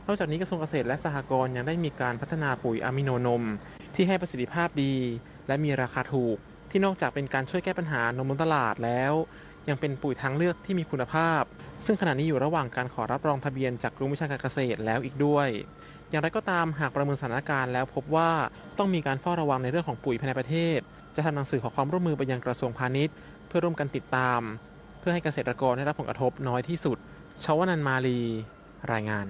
นอกจากนี้กระทรวงเกษตรและสหกรณ์ยังได้มีการพัฒนาปุ๋ยอะมิโนนมที่ให้ประสิทธิภาพดีและมีราคาถูก ที่นอกจากเป็นการช่วยแก้ปัญหานมล้นตลาดแล้ว ยังเป็นปุ๋ยทางเลือกที่มีคุณภาพ ซึ่งขณะนี้อยู่ระหว่างการขอรับรองทะเบียนจากกรมวิชาการเกษตรแล้วอีกด้วย อย่างไรก็ตาม หากประเมินสถานการณ์แล้วพบว่าต้องมีการเฝ้าระวังในเรื่องของปุ๋ยภายในประเทศ จะทำหนังสือขอความร่วมมือไปยังกระทรวงพาณิชย์ เพื่อร่วมกันติดตาม เพื่อให้เกษตรกรได้รับผลกระทบน้อยที่สุด ชวนันท์ มาลี รายงาน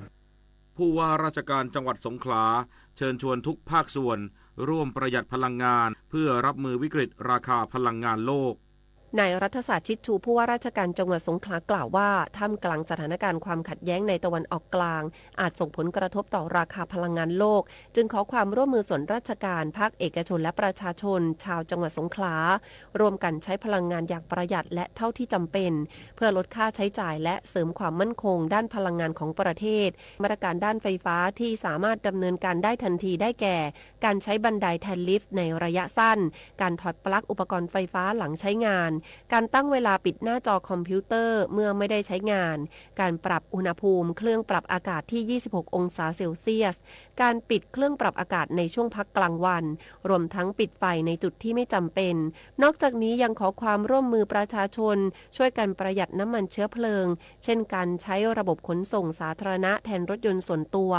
ผู้ว่าราชการจังหวัดสงขลา เชิญชวนทุกภาคส่วน ร่วมประหยัดพลังงาน เพื่อรับมือวิกฤตราคาพลังงานโลก นายรัฐศาสตร์ ชิดชู ผู้ว่าราชการจังหวัดสงขลากล่าวว่า ท่ามกลางสถานการณ์ความขัดแย้งในตะวันออกกลาง อาจส่งผลกระทบต่อราคาพลังงานโลก จึงขอความร่วมมือส่วนราชการ ภาคเอกชน และประชาชน ชาวจังหวัดสงขลา ร่วมกันใช้พลังงานอย่างประหยัดและเท่าที่จำเป็น เพื่อลดค่าใช้จ่ายและเสริมความมั่นคงด้านพลังงานของประเทศ มาตรการด้านไฟฟ้าที่สามารถดำเนินการได้ทันทีได้แก่ การใช้บันไดแทนลิฟต์ในระยะสั้น การถอดปลั๊กอุปกรณ์ไฟฟ้าหลังใช้งาน การตั้งเวลาปิดหน้าจอคอมพิวเตอร์เมื่อไม่ได้ใช้งาน การปรับอุณหภูมิเครื่องปรับอากาศที่ ยี่สิบหก องศาเซลเซียส การปิดเครื่องปรับอากาศในช่วงพักกลางวัน รวมทั้งปิดไฟในจุดที่ไม่จำเป็น นอกจากนี้ยังขอความร่วมมือประชาชน ช่วยกันประหยัดน้ำมันเชื้อเพลิง เช่นการใช้ระบบขนส่งสาธารณะแทนรถยนต์ส่วนตัว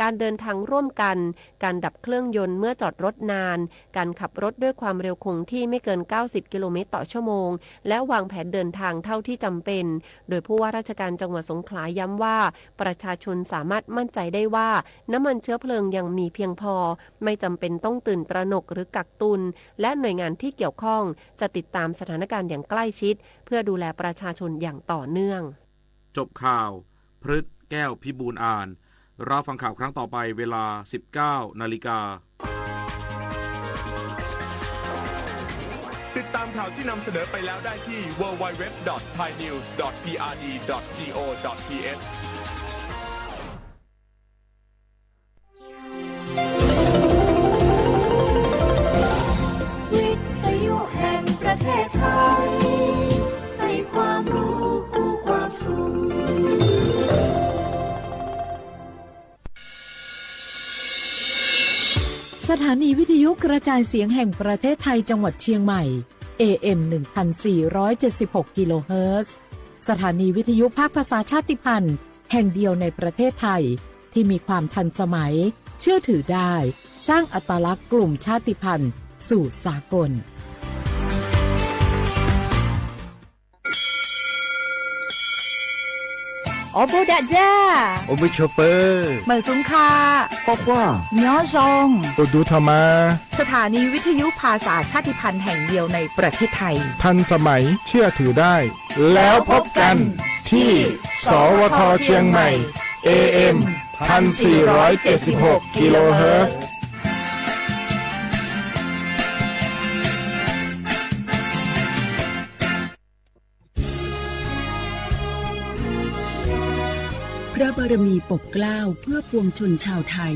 การเดินทางร่วมกัน การดับเครื่องยนต์เมื่อจอดรถนาน การขับรถด้วยความเร็วคงที่ไม่เกิน เก้าสิบ กิโลเมตรต่อชั่วโมง และวางแผนเดินทางเท่าที่จำเป็น โดยผู้ว่าราชการจังหวัดสงขลาย้ำว่า ประชาชนสามารถมั่นใจได้ว่า น้ำมันเชื้อเพลิงยังมีเพียงพอ ไม่จำเป็นต้องตื่นตระหนกหรือกักตุน และหน่วยงานที่เกี่ยวข้องจะติดตามสถานการณ์อย่างใกล้ชิด เพื่อดูแลประชาชนอย่างต่อเนื่อง จบข่าว พฤษ แก้วพิบูลย์อ่าน รับฟังข่าวครั้งต่อไปเวลา สิบเก้า นาฬิกา ติดตามข่าวที่นำเสนอไปแล้วได้ที่ ดับเบิลยู ดับเบิลยู ดับเบิลยู ดอท ไทยนิวส์ ดอท พีอาร์ดี ดอท จี โอ ดอท ที เอช วิทยุแห่งประเทศไทย ให้ความรู้คู่ความสุข สถานีวิทยุกระจายเสียงแห่งประเทศไทยจังหวัดเชียงใหม่ เอ เอ็ม หนึ่งพันสี่ร้อยเจ็ดสิบหก กิโลเฮิรตซ์ สถานีวิทยุภาคภาษาชาติพันธุ์แห่งเดียวในประเทศไทย ที่มีความทันสมัย เชื่อถือได้ สร้างอัตลักษณ์กลุ่มชาติพันธุ์สู่สากล Ua npau dag zaj, ua npau suav pawg, mawm xoo kha, quaj quaj, nyob zoo, ua du tho mas. สถานีวิทยุภาษาชาติพันธุ์แห่งเดียวในประเทศไทย ทันสมัย เชื่อถือได้ แล้วพบกันที่ สวท เชียงใหม่ เอ เอ็ม พันสี่ร้อยเจ็ดสิบหก กิโลเฮิรตซ์ พระบารมีปกเกล้าเพื่อปวงชนชาวไทย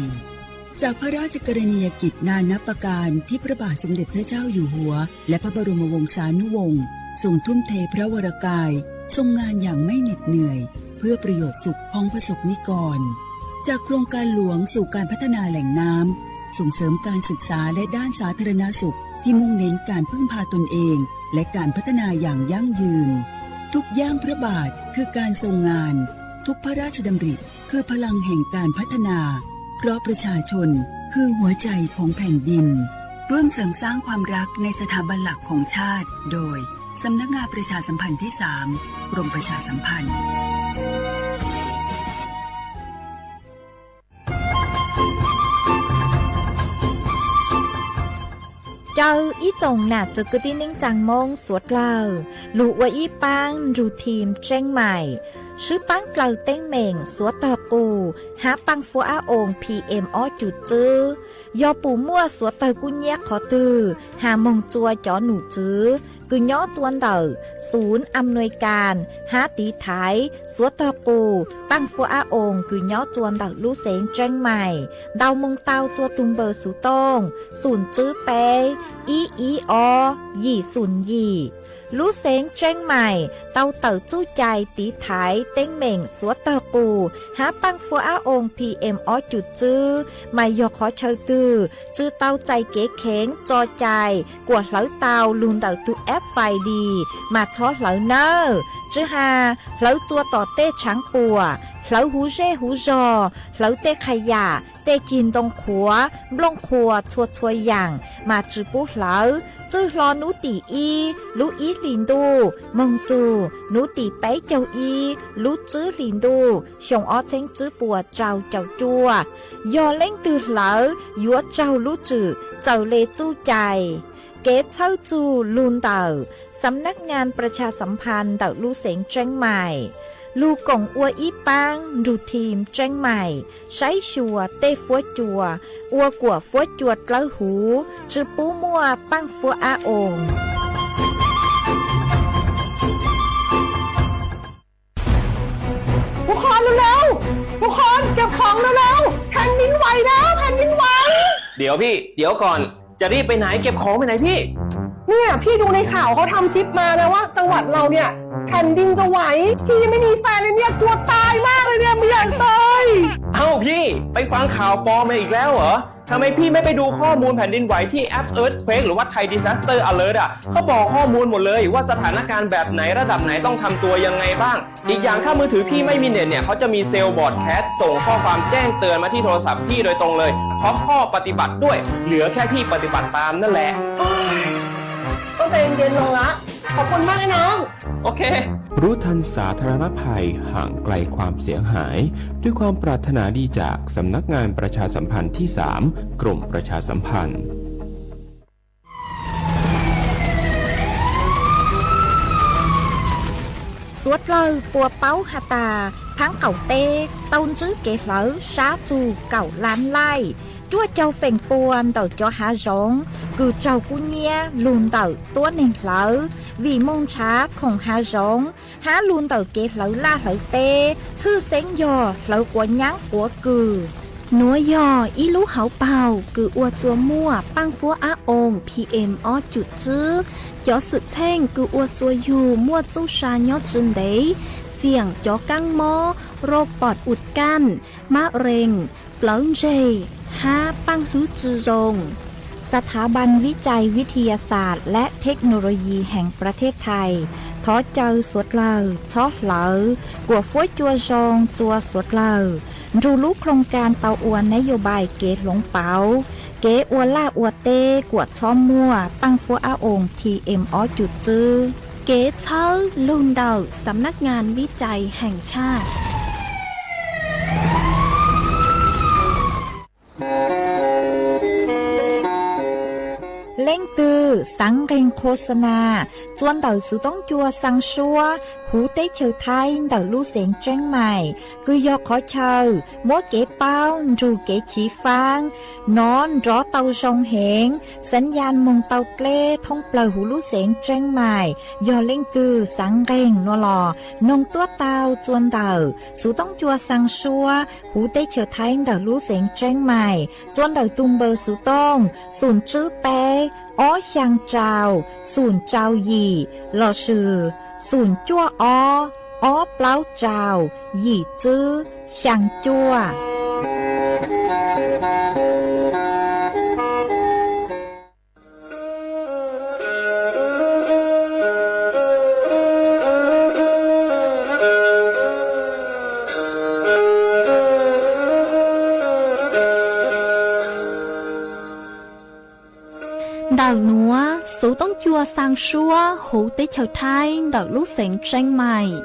จากพระราชกรณียกิจนานับประการที่พระบาทสมเด็จพระเจ้าอยู่หัว และพระบรมวงศานุวงศ์ทรงทุ่มเทพระวรกาย ทรงงานอย่างไม่เหน็ดเหนื่อย เพื่อประโยชน์สุขของประสบนิกร จากโครงการหลวงสู่การพัฒนาแหล่งน้ำ ส่งเสริมการศึกษาและด้านสาธารณสุขที่มุ่งเน้นการพึ่งพาตนเอง และการพัฒนาอย่างยั่งยืน ทุกย่างพระบาทคือการทรงงาน ทุกพระราชดำริคือพลังแห่งการพัฒนา เพราะประชาชนคือหัวใจของแผ่นดิน ร่วมเสริมสร้างความรักในสถาบันหลักของชาติ โดย สำนักงานประชาสัมพันธ์ที่ สาม กรมประชาสัมพันธ์ Caw ib tsoom nam txiv kwv tij neej tsaa Moob suav dlawg lug ua ib paab nrug thim Tseeb Maim, swb paab dlawg teeb meem suav tawg qus hab paaj fua ab oos P M ob cum tswb. Yog pum muaj suav tawg kub nyab qhov twg has moog tsua cov num tswv kws nyob tsua ntawm Xum Am Nuav Kas hab tiv thaiv suav tawg qus paaj fua ab oos kws nyob tsua ntawm lub xeev Tseeb Maim ntau moog tau tsua tug npawb xuv tooj xoom tswb peb ib ib ob yim xoom yim. Lub xeev Tseeb Maim tau tawm txuj cai tiv thaiv teeb meem xuav tawg qus hab paaj fuab ab oo P M ob cum tswb mas yog qhov chaw twg tsi tau txais kev kheev tso cai kuas hlawv tau lug ntawm tug F F I D mas txhob hlawv nawb. Tsi has hlawv txua tom tej tshaav puam, hlawv huv zej huv zog, hlawv tej qha yam, tej cig ntoo qhuav, nplooj qhuas txhua txhua yaam mas tsi pub hlawv. Txwj hlo nub tim ib lub ib hlis ntuj moog txug nub tim peb caug ib lub tswb hlis ntuj xyoo ob txheeb tswb puas rau caum cuaj, yog leej twg hlawv yuav raug lub tswm txawm le txuj cai. Kev txhawb txug lug ntawm Xam nab ngaa pras tshas xam phas ntawm lub xeev Tseeb Maim, lug koom ua ib paab nrug thim Tseeb Maim saib xyuas tej fuab cua ua kuas fuab cua dlawb huv tsi pub muaj paaj fuab ab oo. Tuv qhov, rawv rawv, tuv qhov, เก็บของ rawv rawv, แผ่นดินไหวแล้ว แผ่นดินไหว. เดี๋ยวพี่ เดี๋ยวก่อน จะรีบไปไหน เก็บของไปไหนพี่ เนี่ย พี่ดูในข่าวเขาทำคลิปมานะว่าจังหวัดเราเนี่ยแผ่นดินจะไหว พี่ยังไม่มีแฟนเลยเนี่ย กลัวตายมากเลยเนี่ย ไม่อยากตาย เอ้าพี่ ไปฟังข่าวปลอมมาอีกแล้วเหรอ ทำไมพี่ไม่ไปดูข้อมูลแผ่นดินไหวที่แอป Earthquake หรือว่า Thai Disaster Alert อ่ะ เขาบอกข้อมูลหมดเลยว่าสถานการณ์แบบไหนระดับไหนต้องทำตัวยังไงบ้าง อีกอย่างถ้ามือถือพี่ไม่มีเน็ตเนี่ย เขาจะมีเซลล์ broadcast ส่งข้อความแจ้งเตือนมาที่โทรศัพท์พี่โดยตรงเลย พร้อมข้อปฏิบัติด้วย เหลือแค่พี่ปฏิบัติตามนั่นแหละ ต้องใจเย็นๆ ลงละ ขอบคุณมากนะน้อง โอเค รู้ทันสาธารณภัย ห่างไกลความเสียหาย ด้วยความปรารถนาดีจากสำนักงานประชาสัมพันธ์ที่สาม กรมประชาสัมพันธ์ Suav dlawg puas paub has tas, thaab qaum teb tau ntsib kev hlawv sab txug kaum lab laij, cuaj caug feem pua ntawm cov hav zoov kws raug kub nyiab lug ntawm tuab neeg hlawv, vim moog nrhav khoom hav zoov hab lug ntawm kev hlawv laj hlawv teb, tshwj xeeb yog hlawv quav nyaab quav kws. Nuav yog ib lub hauv paug kws ua txua muaj paaj fuab ab oo P M ob cum tswb. Cov xwm txheej kws ua txua yug muaj txuj sa nyob tsi ntev, xiam cov kaab mob, roj pom ua kaj, mab rees, plawv ntseg, hab paaj hlwb tsi zoo. สถาบันวิจัยวิทยาศาสตร์และเทคโนโลยีแห่งประเทศไทย thov caw suav dlawg txhob hlawv, kuas fuab cua zoo txua suav dlawg, nrug lub โครงการ tau ua นโยบาย kev hloov pauv, kev ua laj ua teb kuas txhob muaj paaj fuab ab oo P M ob cum tswb. Kev txhawb lug ntawm สำนักงานวิจัยแห่งชาติ. Leej twg xaav nqeeg โฆษณา txua ntawm xuv toob cua xaa suab huv teb chaws Thaib ntawm lub xeev Tseeb Maim, kws yog qhov chaw muab kev paub nrug kev chiv faab nov nrov tau zoo heev, สัญญาณ moog tau dleb thoob plawg huv lub xeev Tseeb Maim. Yog leej twg xaav nqeeg no los noog tuab tau txua ntawm xuv toob cua xaa suab huv teb chaws Thaib ntawm lub xeev Tseeb Maim, txua ntawm tug npawb xuv tooj xum tswb peb ob xyaa rau xum rau yim lossis xum cuaj ob ob plaub rau yim tswb xyaa cuaj. Ntawm nuav xuv toob cua xaa suab huv teb chaws Thaib ntawm lub xeev Tseeb Maim,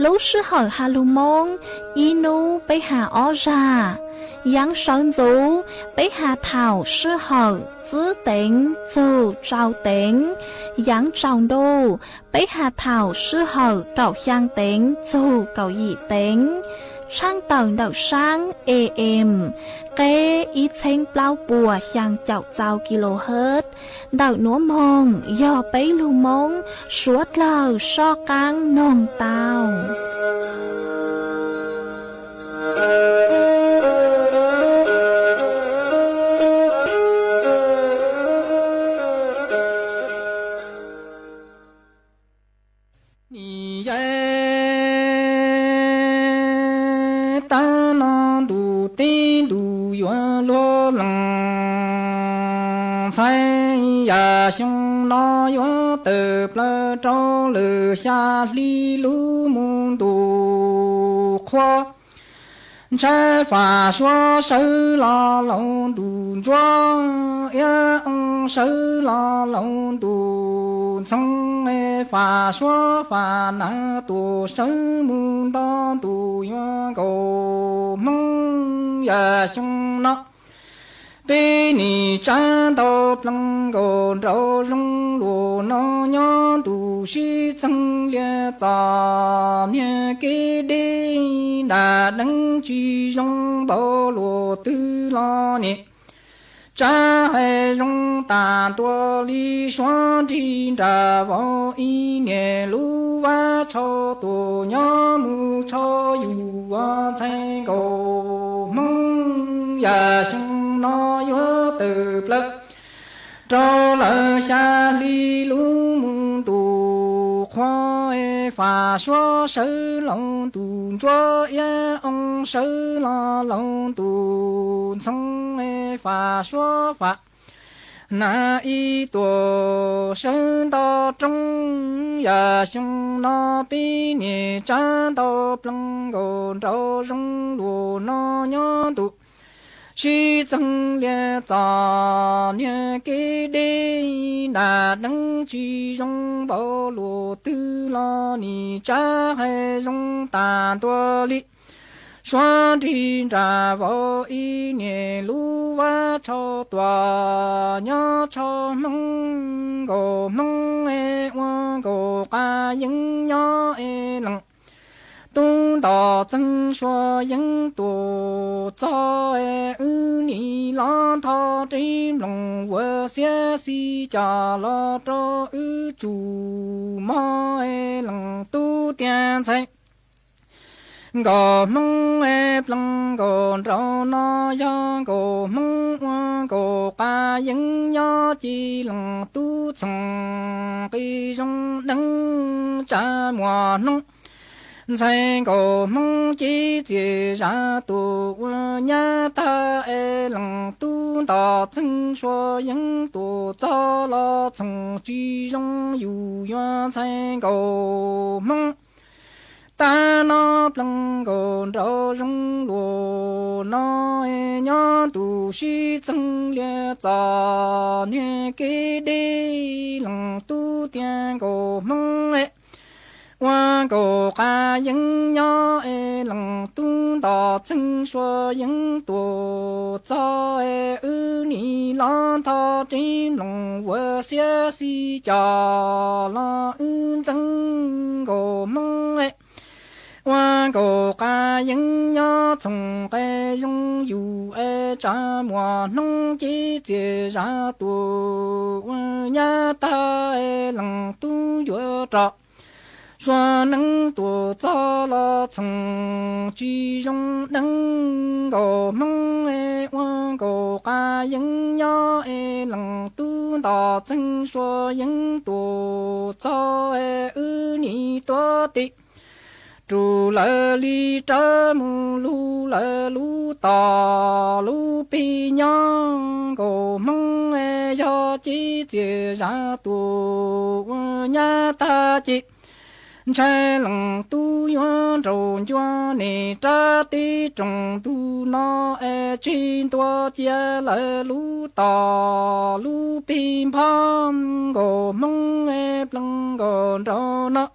lub sij hawm ha lug Moob ib nub peb ha ob zag. Yaav sawv ntxuv peb ha thaum sij hawm tsib teev txug rau teev. Yaav tsaus ntuj peb ha thaum sij hawm kaum xyaa teev txug kaum yim teev. Tshaaj tawm ntawm saab A M, qeb ib txheeb plaub puas xyaa caum txau kilohertz. Ntawm nuav moog yog peb lug Moob suav dlawg soj qaab noog tau. tib ntus yuav luag lees. Ntxhee yam xyoo no yuav tawm plaws rau lawm xya hli lub mus ntu qhua. Ntshai fam suav sawv los laus ntus ntsuab, iab oo sawv los laus ntus ntxhoo, fam suav fam nav tuam sawv mus nto ntus yuav nkaus hmoob yam xyoo no. Peb nim tsab ntau plees nkaus nraum zoov luam no nyob ntu sib txeeg lias txom niag kev deb nram deeb tsis zoo npaum luag twg los nim tsab hais zoo tas ntua li. Suav nrig nram vauv ib niam lub vab tsho tuam nyob mus tsho yus ua ntxhee nkaus hmoob yam xyoo no yuav tawm plaws rau lawm xya hli lub mus ntu qhua. Fam suav sawv laus ntus ntsuab, iab oo sawv los laus ntus ntxhoo, fam suav fam nav ib tuam sawv nto roob. Yam xyoo no peb niam tsab ntau plees nkaus nraum zoov luam no nyob ntu sib txeeg lias txom niag kev deb nram deeb tsis zoo npaum luag twg los nim tsab hais zoo tas ntua li. Suav nrig nram vauv ib niam lub vab tsho tuam nyob tsho hmoob nkaus hmoob, ua nkaus qas yeeb nyob es lees tub ntom txeeg suav yeeb tuam txog. Wb nim los nthov reb nploos ua xiab xis cos los rau wb tsum mog, lees tub tias ntxhee nkaus hmoob plees nkaus nraum no yog nkaus hmoob, ua nkaus qas yeeb nyob ces lees tub txhoov qis zoo neeb tsa muas hnub. Ntxhee nkaus hmoob ces txias zam tuam ua nyab tag es lees tub ntom txeeg suav yeeb tuam txog los txhoov tsis zoo yus yuav ntxhee nkaus hmoob. Tag no plees nkaus nraum zoov luam no nyob ntu sib txeeg lias txom niag kev deb lees tub tias nkaus hmoob, ua nkaus qas yeeb nyob es lees tub ntom txeeg suav yeeb tuam txog. Wb nim los nthov reb nploos ua xiab xis cos los wb ntxeev nkaus hmoob, ua nkaus qas yeeb nyob txhoov qe zoo yus es tsa muas hnub ces txias zam tuam ua nyab tag es lees tub yuav rov suav neeb tuam txog los txhoov tsis zoo neeb nkaus hmoob, ua nkaus qas yeeb nyob es lees tub ntom txeeg suav yeeb tuam txog. Wb nim tuav tim rus lawv li rawv mus lug lawv lub tom lub pig nyob nkaus hmoob, yog ces txias zam tuam ua nyab tag ces ntshai lees tub yuav nraus ncua nim rab teb roos ntug no es tseg ntua cia lawv lub tom lub pig nphob nkaus hmoob plees nkaus nraum no.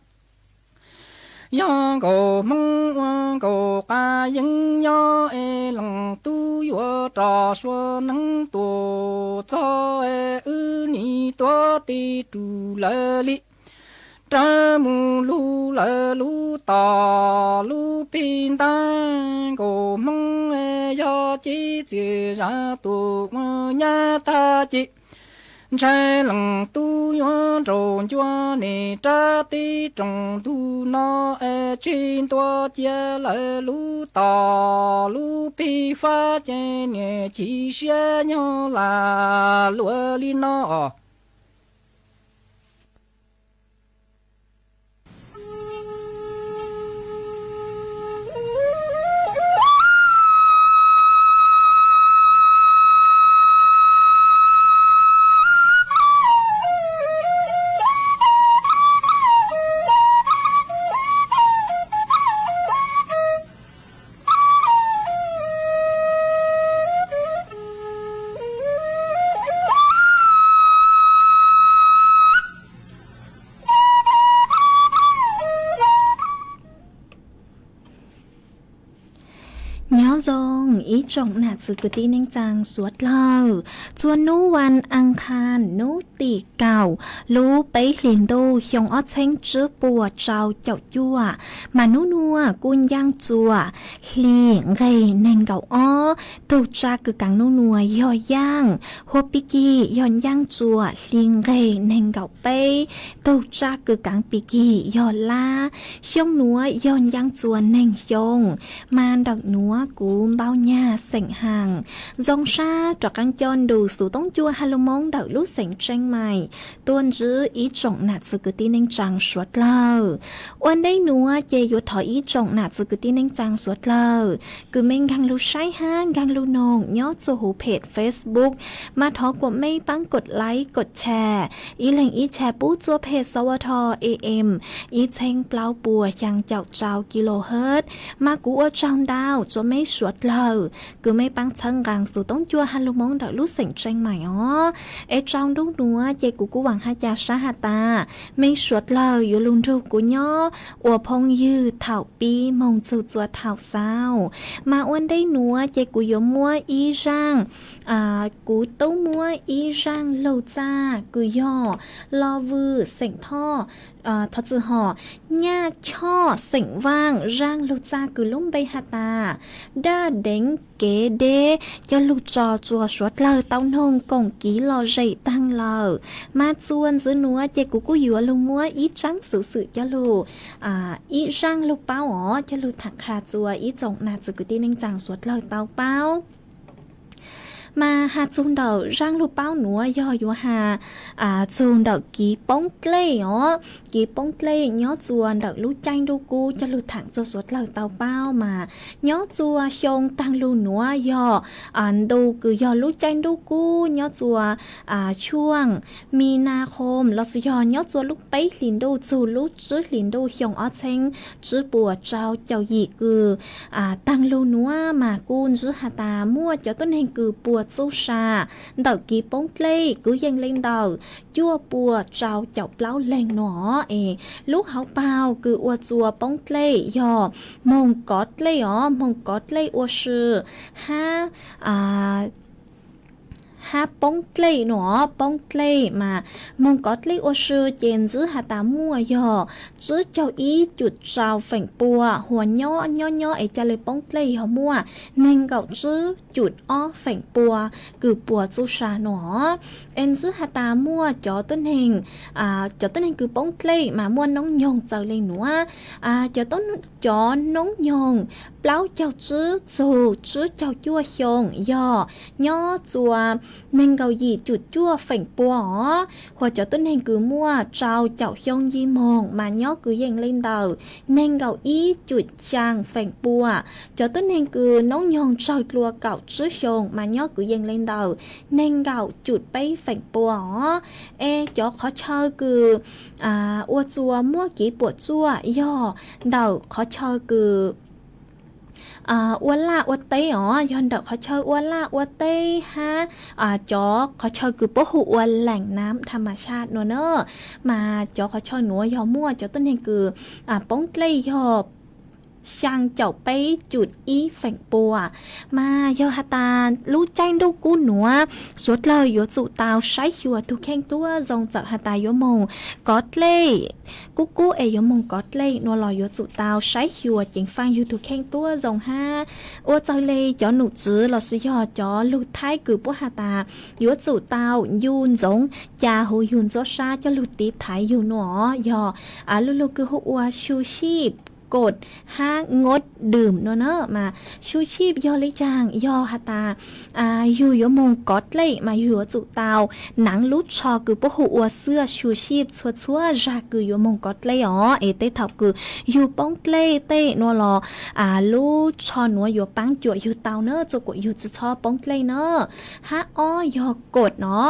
Yog nkaus hmoob ua nkaus qas yeeb nyob es lees tub yuav rov suav neeb tuam txog, wb nim tuav tim rus lawv li rawv mus lug lawv lub tom lub pig ntab nkaus hmoob, yog ces txias zam tuam ua nyab tag ces ntshai lees tub yuav nraus ncua nim rab teb roos ntug no es tseg ntua cia lawv lub tom lub pig fab ces niam chim siab nyob lam luag li no os. Zoo ib tsoom nam txiv kwv tij neej tsaa suav dlawg, txhua nub vas aas khas nub tim kaum lub peb hlis ntuj xyoo ob txheeb tsib puas rau caum cuaj, mas nub nuav kuj ncaaj txuas hli nqeg neeg nkaum ob. Tug tsa kws kaav nub nuav yog yaaj, huab pib kig yog ncaaj txuas hli nqeg neeg nkaum peb. Tug tsa kws kaav pib kig yog lab, xyoo nuav yog ncaaj txuas neeg xyoo, mas ntawm nuav kuv Npauj Nyag xeem Haas, zoo sab rov qaab coj ntu xuv toob cua Halloween Moob ntawm lub xeev Tseeb Maim tuaj ntsib ib tsoom nam txiv kwv tij neej tsaa suav dlawg. Ua ntej nuav ces yuav thov ib tsoom nam txiv kwv tij neej tsaa suav dlawg kws mej nkaag lug saib hab nkaag lug noog nyob txug huv phem Facebook, mas thov kuas mej paab kod like kod share, ib leeg ib share pub txua phem Xa Ua Tho A M ib txheeb plaub puas xyaa caum rau kilohertz, mas kuv ua tsaug ntau rua mej suav dlawg kws mej paab txhawb nqaa xuv toob cua Halloween Moob ntawm lub xeem Tseeb Maim os. Es rau nub nuav ces kuv kuj vaam hab ca sab has tas mej suav dlawg yuav lug nrug kuv nyob ua phooj ywg thaum pib moog txug txua thaum xaus. Mas ua ntej nuav ces kuv yuav muab ib zaaj, kuv tub muab ib zaaj lug txaj kws yog Lo Vwm xeem Thoj, thov txwm hom, Nyaj Choj xeem Vaaj, zaaj lug txaj kws lub npe has tas Daj Deev Kev Deb coj lug tso rua suav dlawg tau noog koom kiv lom zem taag lawm. Mas txuas ntxiv nuav ces kuv kuj yuav lug muab ib tsaab xuv xwm coj lug, ib zaaj lug paub os coj lug thaam qha rua ib tsoom nam txiv kwv tij neej tsaa suav dlawg tau paub. Mas has txug ntawm zaaj lug paub nuav yog yuav has txug ntawm kiv poob dlej os. Kiv poob dlej nyob txua ntawm lub caij ntuj kub coj lug thaam rua suav dlawg tau paub mas nyob txua xyoo taag lug nuav yog ntu kws yog lub caij ntuj kub nyob txua tshuaj mi na khoom lossis yog nyob txua lub peb hlis ntuj txug lub tsib hlis ntuj xyoo ob txheeb tsib puas rau caum yim kws taag lug nuav mas kuj ntsib has tas muaj cov tuab neeg kws puas txuj sa ntawm kiv poob dlej kwv yees le ntawm cuaj puas rau caum plaub leeg nuav es lub hauv paug kws ua txua poob dlej yog moog kov dlej os, moog kov dlej ua si hab hab poob dlej nuav, poob dlej mas moog kov dlej ua si ces ntsib has tas muaj yog tsib caug ib cum rau feem pua, huas nyob nyob nyob es ca le poob dlej yog muaj neeg nkaum tsib cum ob feem pua kws puas txuj sa nuav. Es ntsib has tas muaj cov tuab neeg, cov tuab neeg kws poob dlej mas muaj noob nyoog txawm le nuav, cov noob nyoog plaub caug tsib txug tsib caug cuaj xyoo yog nyob txua neeg nkaum yim cum cuaj feem pua os, huas cov tuab neeg kws muaj rau caum xyoo yim moog mas nyob kwv yees le ntawm neeg nkaum ib cum xyaa feem pua, cov tuab neeg kws noob nyoog tsawg dlua kaum tsib xyoo mas nyob kwv yees le ntawm neeg nkaum cum peb feem pua os. Es cov qhov chaw kws ua txua muaj kiv puam tsuaj yog ntawm qhov chaw kws ua laj ua teb os, yog ntawm qhov chaw ua laj ua teb hab cov qhov chaw kws puab hu ua leem nam tha mas xya nuav na, mas cov qhov chaw nuav yog muaj cov tuab neeg kws poob dlej yog xyaa caum peb cum ib feem pua. Mas yog has tas lub caij ntuj kub nuav suav dlawg yuav tsum tau saib xyuas tug kheej tuab zoo, txawm has tas yuav moog kov dlej kub kub es yuav moog kov dlej nuav los yuav tsum tau saib xyuas ceev faaj yug tug kheej tuab zoo hab. Ua txawg le cov num tswv lossis yog cov lug Thaib kws puab has tas yuav tsum tau ncu ntsoov ca huv yug ntxuab sab coj lug tiv thaiv yug nuav yog lu lug kws hu ua xyu xib kod hab nkob dwm nuav na. Mas xyu xib yog le caag? Yog has tas yug yuav moog kov dlej mas yug yuav tsum tau naav lub tsho kws puab hu ua xwb xyu xib txhua txhua zag kws yuav moog kov dlej os, es tej thaum kws yug poob dlej tej nuav los lub tsho nuav yuav paab cuam yug tau na, txua kuam yug tsi txhob poob dlej na. Hab ob yog kod no,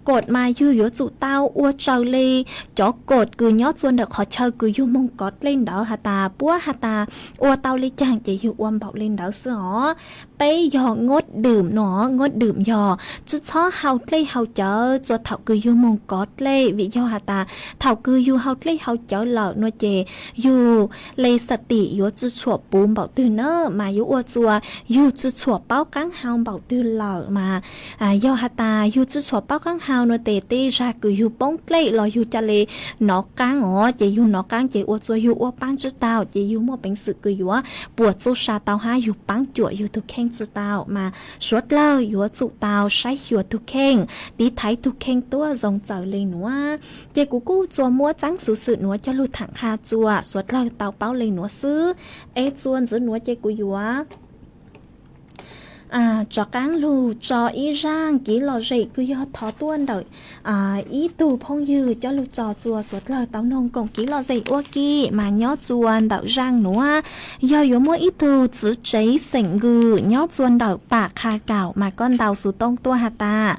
kod mas yug yuav tsum tau ua tsaws le cov kod kws nyob txua ntawm qhov chaw kws yug moog kov dlej ntawd has tas puab has tas ua tau li caag ces yug ua npaum li ntawd xwb os. Peb yog ngab dwm no, ngab dwm yog tsi txhob hau dlej hau cawv txua thaum kws yug moog kov dlej, vim yog has tas thaum kws yug hau dlej hau cawv lawm no ces yug le xatim yuav tsi tshua puv npaum twg na, mas yuav ua txua yug tsi tshua paub qaab hau npaum twg lawm mas yog has tas yug tsi tshua paub qaab hau no tes tej zag kws yug poob dlej los yug ca le nov qaab os, ces yug nov qaab ces ua txua yug ua paab tsi tau, ces yug muaj peev xwm kws yuav puam txuj sa tau hab yug paab cuam yug tug kheej tsi tau mas suav dlawg yuav tsum tau saib xyuas tug kheej, tiv thaiv tug kheej tuab zoo txawm le nuav. Ces kuv kuj txua muab txeeb xuv xwm nuav coj lug thaam qha txua suav dlawg tau paub le nuav xwb. Es txua ntxiv nuav ces kuv yuav rov qaab lug tso ib zaaj kev lom zem kws yog thov tuaj ntawm ib tug phooj ywg coj lug tso txua suav dlawg tau noog koom kev lom zem ua ke mas nyob txua ntawm zaaj nuav. Yog yuav muaj ib tug txiv tsev xeem Nkws nyob txua ntawm Pam Qha Kaum mas koj ntaus xuv tooj tuaj has tas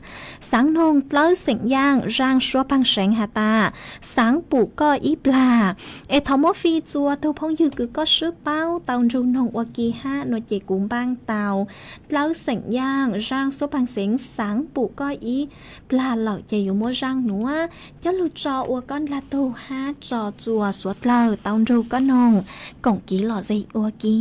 xaav noog dlawb xeem Yaaj zaaj suab paag seev has tas xaav pum koj ib plag. Es thov muab fij txua tug phooj ywg kws koj swb paub tau nrug noog ua ke hab no ces kuv npaaj tau dlawb xeem Yaaj zaaj suab paag seev xaav pum koj ib plag lawm ces yuav muab zaaj nuav coj lug tso ua koj ndlag tug hab tso txua suav dlawg tau nrug koj noog koom kev lom zem ua ke.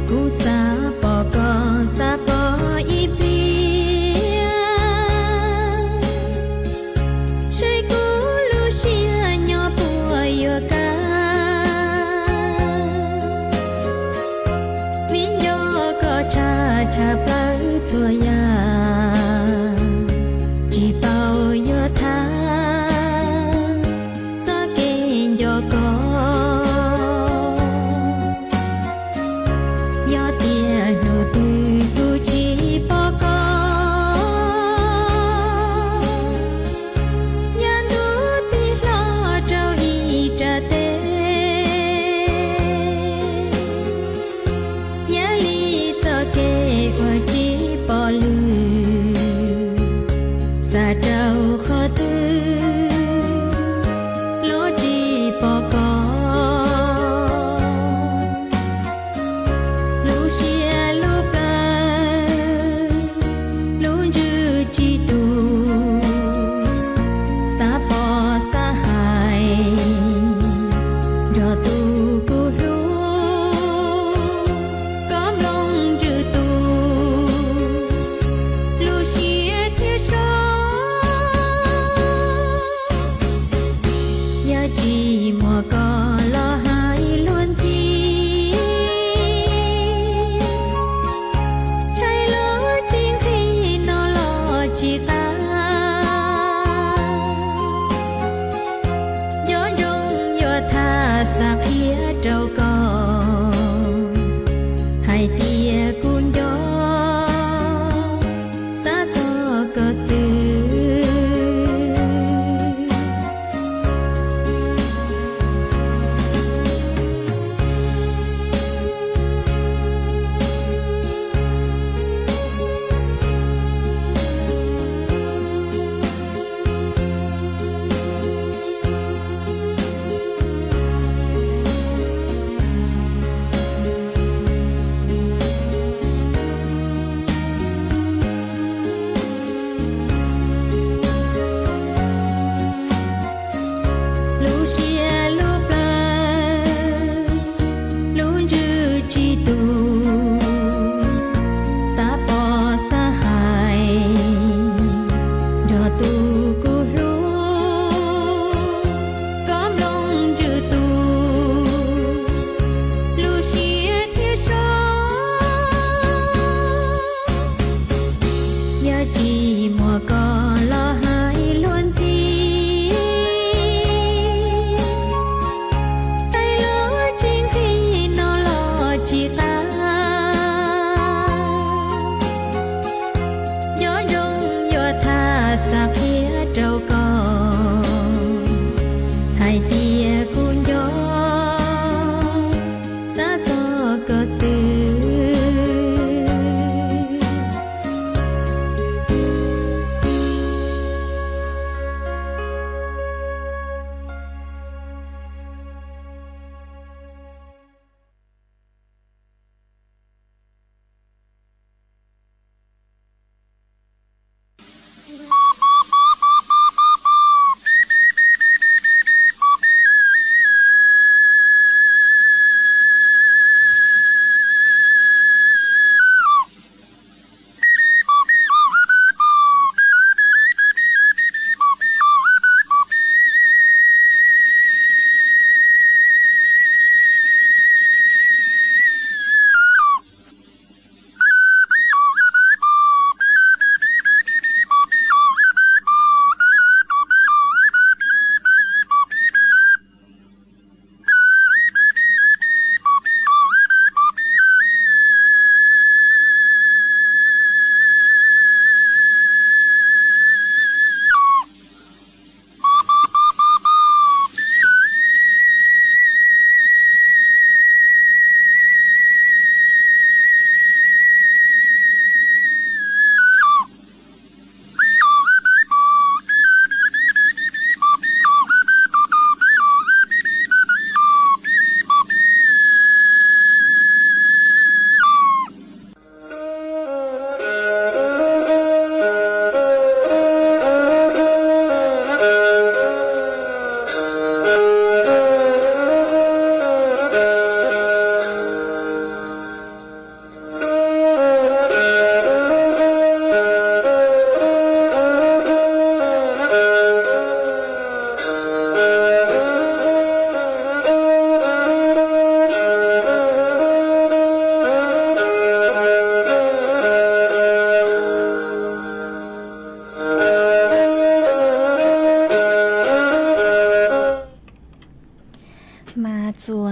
Kuv xav pom koj, xav pom ib plig,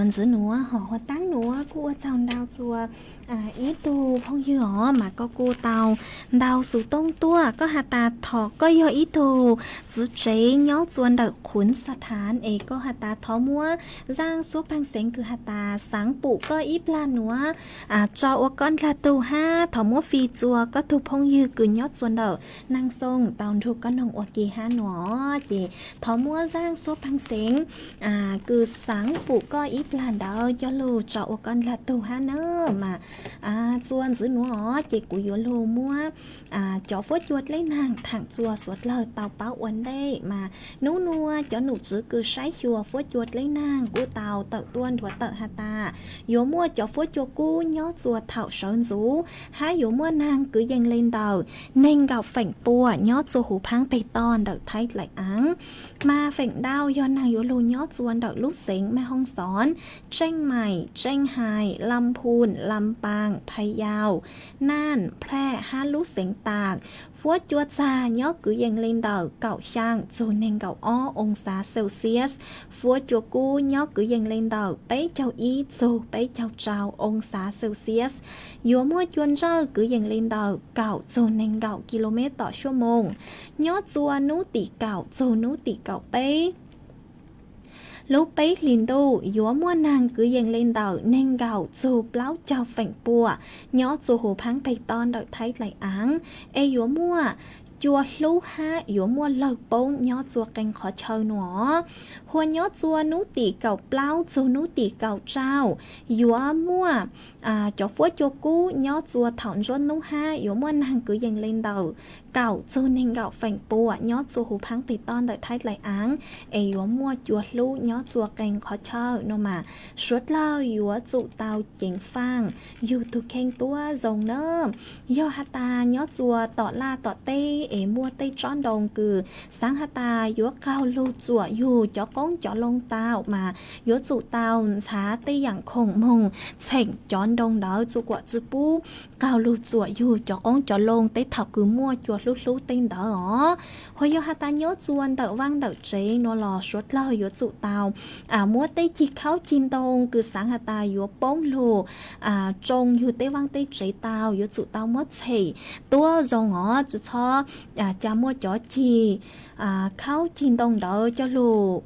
Ntxwv nuav hom huab taab nuav kuj ua tsaug ntau txug ib tug phooj ywg os, mas koj kuj tau ntau xuv tooj tuaj. Koj has tas thov koj yog ib tug txiv tsev nyob txuas ntawm Khuv Xa Thaav es koj has tas thov muab zaaj suab paag xeev kws has tas xaav pum koj ib plag nuav tso ua koj dlaag tug hab thov muab fij txuas koj tug phooj ywg kws nyob txuas ntawm Naag Xoo tau nrug koj noog ua ke hab nuav. Ces thov muab zaaj suab paag xeev kws xaav pum koj ib plag ntawd coj lug tso ua koj dlaag tug hab na. Mas txuas ntxwv nuav os ces kuv yuav lug muab cov fuab cua dleb naag thaam txuas suav dlawg tau paub ua ntej. Mas nub nuav cov num tswv kws saib xyuas fuab cua dleb naag kuj tau tawm tuaj nrhuav tawm has tas yuav muaj cov fuab cua kub nyob txuas thaum sawv ntxuv hab yuav muaj naag kwv yees le ntawm neeg nkaum feem pua nyob txuas huv phaab peg toj ntawm Thaib Dlaim Aav. Mas feem ntau yog naag yuav lug nyob txuas ntawm lub xeev Maj Hoob Xoob, Tseej Maim, Tseej Hais, Lam Phum, Lam Paas, Phas Yaus, Naaj, Phlaj hab lub xeev Taam. Fuab cua txag nyob kwv yees le ntawm kaum xyaa txug neeg nkaum ob oo xav Celsius. Fuab cua kub nyob kwv yees le ntawm peb caug ib txug peb caug rau oo xav Celsius. Yuav muaj cua ntsawj kwv yees le ntawm kaum txug neeg nkaum kis lus mev tom xuab moos, nyob txuas nub tim kaum txug nub tim kaum peb. Lub peb hlis ntuj yuav muaj naag kwv yees le ntawm neeg nkaum txug plaub caug feem pua nyob txuas huv phaab peg toj ntawm Thaib Dlaim Aav, es yuav muaj cua hlub hab yuav muaj lawg poob nyob txuas qee qhov chaw nuav. Hua nyob txuas nub tim kaum plaub txug nub tim kaum rau yuav muaj cov fuab cua kub nyob txuas thaum ntsuab nub hab yuav muaj naag kwv yees le ntawm kaum txug neeg nkaum feem pua nyob txuas huv phaab peg toj ntawm Thaib Dlaim Aav, es yuav muaj cua hlub nyob txuas qee qhov chaw nuav. Mas suav dlawg yuav tsum tau ceev faaj yug tug kheej tuab zoo na. Yog has tas nyob txuas tom laj tom teb es muaj tej tsob ntoo kws xaav has tas yuav qaug lug txuam yug cov qoob cov loo tau, mas yuav tsum tau ntxhaav tej yaam khoom moog txheem cov ntoo ntawd txug kuam tsi pub qaug lug txuam yug cov qoob cov loo teb thaum kws muaj cua hlub hlub tej ntawd os. Hos yog has tas nyob txuas ntawm vaaj ntawm tsev nuav los suav dlawg yuav tsum tau muab tej cig khaub cig ntoo kws xaav has tas yuav poob lug tsoo yug tej vaaj tej tsev tau yuav tsum tau muab txhem tuab zoo os, tsi txhob ca muaj cov cig khaub cig ntoo ntawd coj lug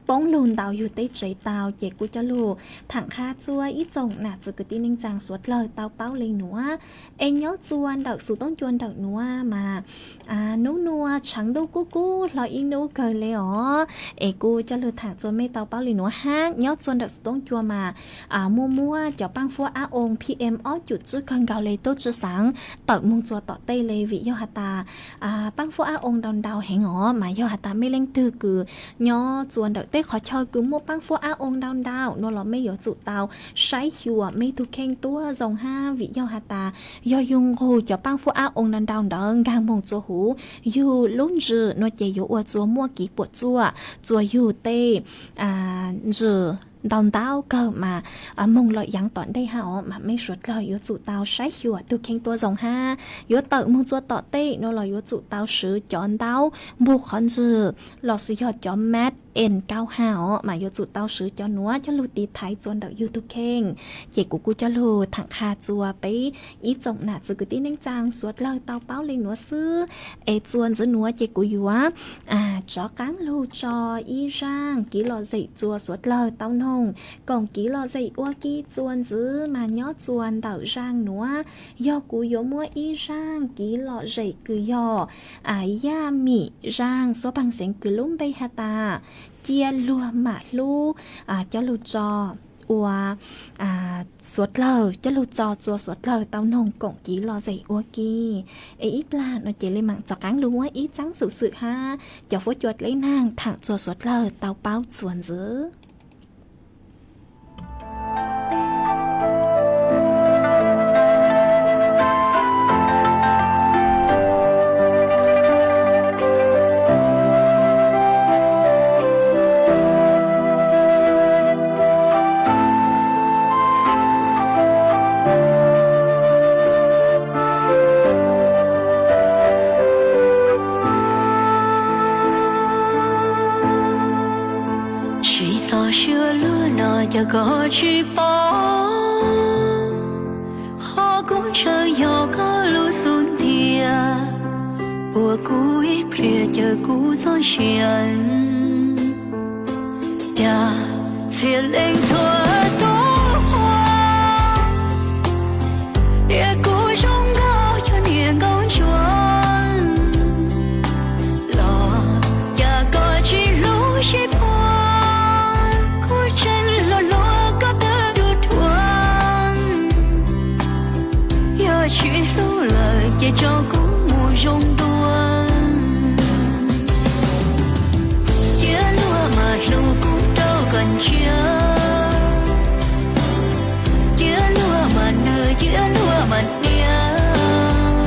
poob lug ntau yug teb tsev tau. Ces kuv coj lug thaam qha txuas ib tsoom nam txiv kwv tij neej tsaa suav dlawg tau paub le nuav. Es nyob txuas ntawm xuv toob cua ntawm nuav mas nub nuav tshaav ntuj kub kub hlo ib nub kawg le os. Es kuv coj lug thaam txuas mej tau paub le nuav hab nyob txuas ntawm xuv toob cua mas muaj muab cov paaj fuab ab oo P M ob cum tsib kawg nkaus le tub tsi xaav tawm moog txuas tom tej le vim yog has tas paaj fuab ab oo ntau ntau heev os. Mas yog has tas mej leej twg kws nyob txuas ntawm tej qhov chaw kws muaj paaj fuab ab oo ntau ntau nuav los mej yuav tsum tau saib xyuas mej tug kheej tuab zoo hab vim yog has tas yog yug nqug cov paaj fuab ab oo ntau ntau ntawd nkaag moog txuas huv yug lub ntsws nuav ces yuav ua txuas muaj kev puam tsuaj txuas yug tej ntsws ntau ntau kawg mas moog lawm yaav tom ntej hab os. Mas mej suav dlawg yuav tsum tau saib xyuas tug kheej tuab zoo hab yuav tawm moog txuas tom tej nuav los yuav tsum tau swv cov ntaub npug qhov ntswg lossis yog cov mask N kaub hab os, mas yuav tsum tau swv cov nuav coj lug tiv thaiv txuas ntawm yug tug kheej. Ces kuv kuj coj lug thaam qha txuas peb ib tsoom nam txiv kwv tij neej tsaa suav dlawg tau paub le nuav xwb. Es txuas ntxiv nuav ces kuv yuav rov qaab lug tso ib zaaj kev lom zem txuas suav dlawg tau noog koom kev lom zem ua ke txuas ntxiv mas nyob txuas ntawm zaaj nuav yog kuv yuav muab ib zaaj kev lom zem kws yog Yaj Mim zaaj suab paag xeev kws lub npe has tas cia luag mam hlub coj lug tso ua suav dlawg coj lug tso txuas suav dlawg tau noog koom kev lom zem ua ke. Es ib plag nuav ces le maam rov qaab lug muab ib txaab xwm xwm hab cov fuab cua dleb naag thaam txuas suav dlawg tau paub txuas ntxiv. Cas koj tsis paub, qhov kuv ntshaw yog koj lub xub ntiag, puag kuv ib pliag caw kuv txoj sia. Cas txhia leej txhua tus qhuas, tias kuv zoo nkauj cuag niag nkauj ntsuag los, cas koj tsis hlub sib puag, kuv tseem hluas hluas koj twb dhuav dhuav. Yog tsis hlub lawm ces tso kuv mus zoo dua. Cia luag mas hlub kuv rau kom ntsiag, cia luag mas nws cia luag mas niam.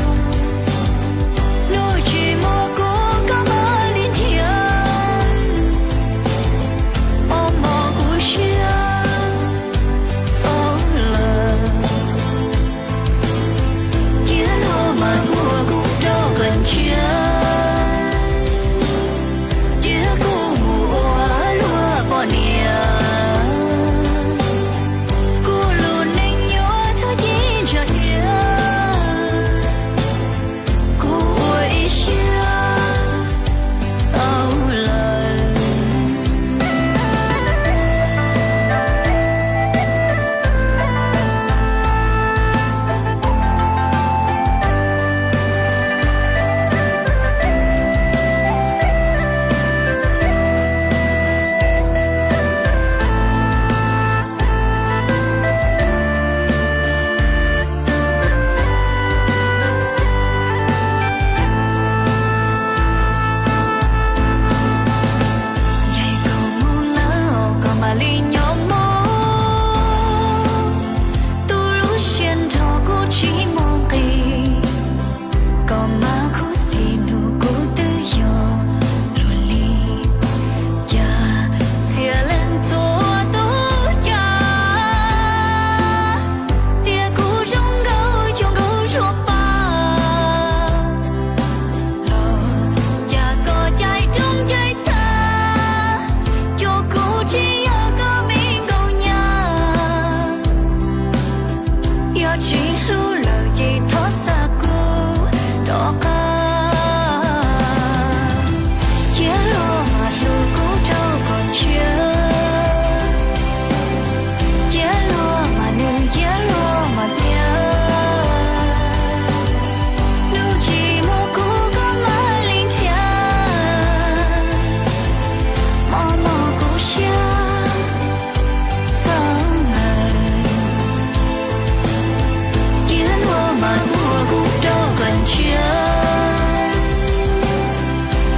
Nws tsis muaj kuv koj mam li nrhiav, mob mob kuv siab txaus lawm. Cia luag mas hlub kuv rau kom ntsiag, cia kuv mus ua luag poj niam. Kuv lub neej yuav thawj ci ntsa dhia, kuv ua ib siab tau lawm. Yog koj mus lawm koj mam li nyob mog, tus lub siab nrho kuv tsis muaj nqis, koj mas khuv xim nug kuv twb yog luag li. Cas txhia leej txhua tus cas, tias kuv zoo nkauj cuag nkauj ntsuag paj los, cas koj caij roob caij txha, cuag kuv tsis yog koj me nkauj nyab. Yog tsis hlub lawm ces thov xa kuv rov qab. Cia luag mas hlub kuv rau kom ntsiag, cia luag mas nws cia luag mas niam. Nws tsis muaj kuv koj mam li nrhiav, mob mob kuv siab txaus lawm. Cia luag mas hlub kuv rau kom ntsiag,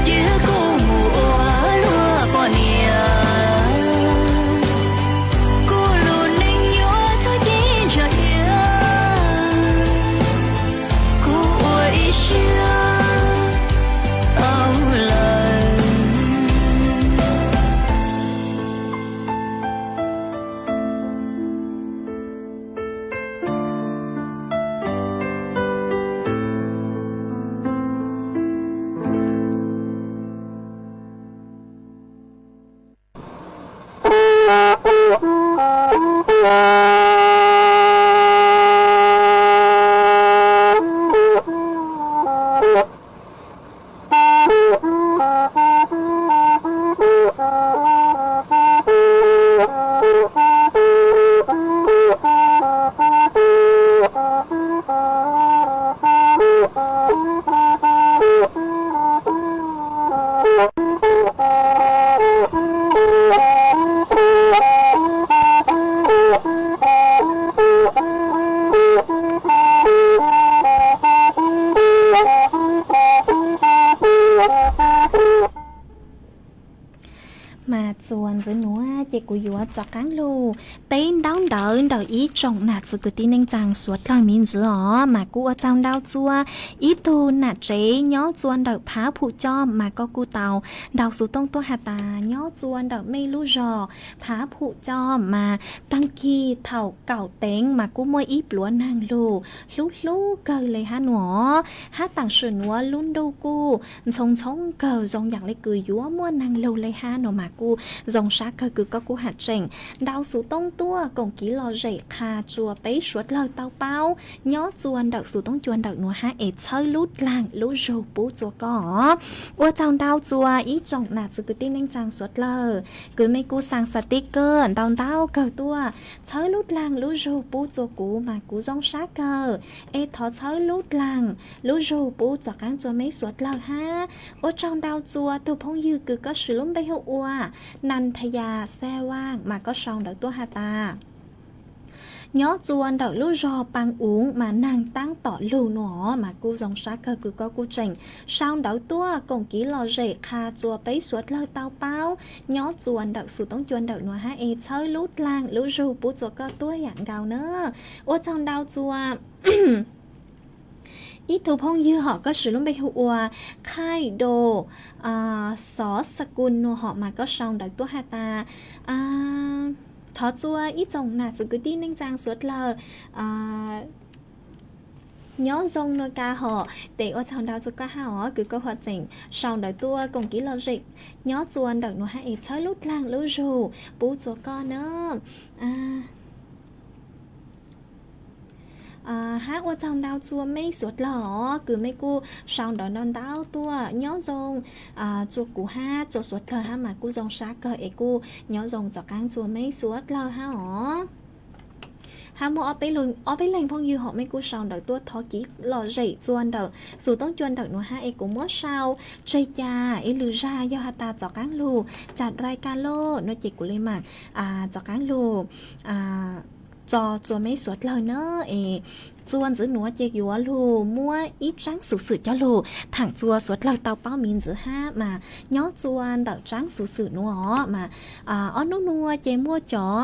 cia kuv mus ua luag poj niam. Kuv lub neej yuav thawj ci ntsa dhia, kuv ua ib siab tau lawm. Mas txuas ntxiv nuav ces kuv yuav rov qaab lug teb ntaub ntawv ntawm ib tsoom nam txiv kwv tij neej tsaa suav dlawg miv ntxiv os. Mas kuj ua tsaug ntau txua ib tug nam tsev nyob txua ntawm Phav Phum Coj, mas koj kuj tau ntaus xuv tooj tuaj has tas nyob txua ntawm mej lub zog Phav Phum Coj mas taag kig thaum kaum teev mas kuj muaj ib pluav naag lug hlub hlub kawg le hab nuav, hab taam sim nuav lub ntuj kuj ntxhoo ntxhoob kawg zoo yaam le kws yuav muaj naag lug le hab nuav mas kuj zoo sab kawg kws koj kuj ham tseem nrau xuv tooj tuaj koom kiv lom zem qha tsua peb suav dlawg tau paub nyob tsua ntawm xuv tooj cua ntawm nuav hab es txhawb lub dlaag lub zug pub tsua koj. Ua tsaug ntau tsua ib tsoom nam txiv kwv tij neej tsaa suav dlawg kws mej kuj xaa xav tib kawg ntau ntau kawg tuaj txhawb lub dlaag lub zug pub tsua kuv mas kuv zoo sab kawg. Es thov txhawb lub dlaag lub zug pub tom qaab tsua meb suav dlawg hab. Ua tsaug ntau tsua tug phooj ywg kws koj siv lub npe hu ua Nas Thas Yas Xes Vaaj mas koj sau ntawv tuaj has tas nyob tsua ntawm lub zog Paa Uv mas naag taab tom lug nuav mas kuj zoo sab kawg kws koj kuj tseem sau ntawv tuaj koom kiv lom zem qha tsua peb suav dlawg tau paub nyob tsua ntawm xuv tooj cua ntawm nuav hab es txhawb lub dlaag lub zug pub tsua koj tuaj yaam nkaus na. Ua tsaug ntau tsua ib tug phooj ywg hom koj siv lub npe hu ua Qhaij Do Xov Xa Kun nuav hom mas koj sau ntawv tuaj has tas thov tsua ib tsoom nam txiv kwv tij neej tsaa suav dlawg nyob zoo nua ka hom. Tes ua tsaug ntau tsua koj hab os kws koj huam tseem sau ntawv tuaj koom kiv lom zem nyob tsua ntawm nuav hab es txhawb lub dlaag lub zug pub tsua koj na. Hab ua tsaug ntau tsua meb suav dlawg os kws mej kuj sau ntawv ntau ntau tuaj nyob zoo tsua kuv hab tsua suav dlawg hab mas kuj zoo sab kawg es kuj nyob zoo tom qaab tsua meb suav dlawg hab os. Hab muaj ob peb leeg phooj ywg hom mej kuj sau ntawv tuaj thov kiv lom zem tsua ntawm xuv tooj cua ntawm nuav hab es kuv muab sau tseg ca ib lwm zag yog has tas tom qaab lug ca rai ka loj nua ces kuv le maam tom qaab lug tso tsua meb suav dlawg na. Es tsua ntxiv nuav ces yuav lug muab ib tsaab xuv xwm coj lug thaam tsua suav dlawg tau paub miv ntxiv hab mas nyob tsua ntawm tsaab xuv xwm nuav os mas ob nub nua ces muaj cov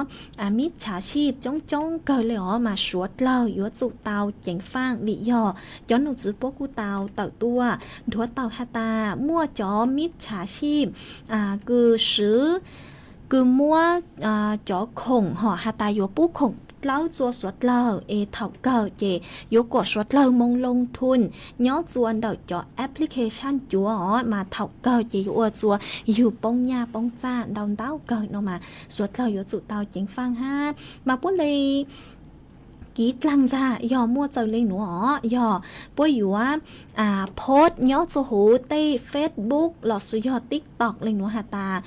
mib txhav sij coob coob kawg le os mas suav dlawg yuav tsum tau ceev faaj vim yog cov nom tswv puab kuj tau tawm tuaj nthuav tawm has tas muaj cov mib txhav sij kws swv kws muab cov khoom hom has tas yuav pub khoom dlawb tsua suav dlawg es thaum kawg ces yuav kom suav dlawg moog loo thun nyob tsua ntawm cov application cuav os mas thaum kawg ces yuav ua tsua yug poob nyaj poob txaj ntau ntau kawg no mas suav dlawg yuav tsum tau ceev faaj hab mas puab le kiv dlaag ntxag yog muaj txawg le nuav os yog puab yuav post nyob tsua huv tej Facebook lossis yog TikTok le nuav has tas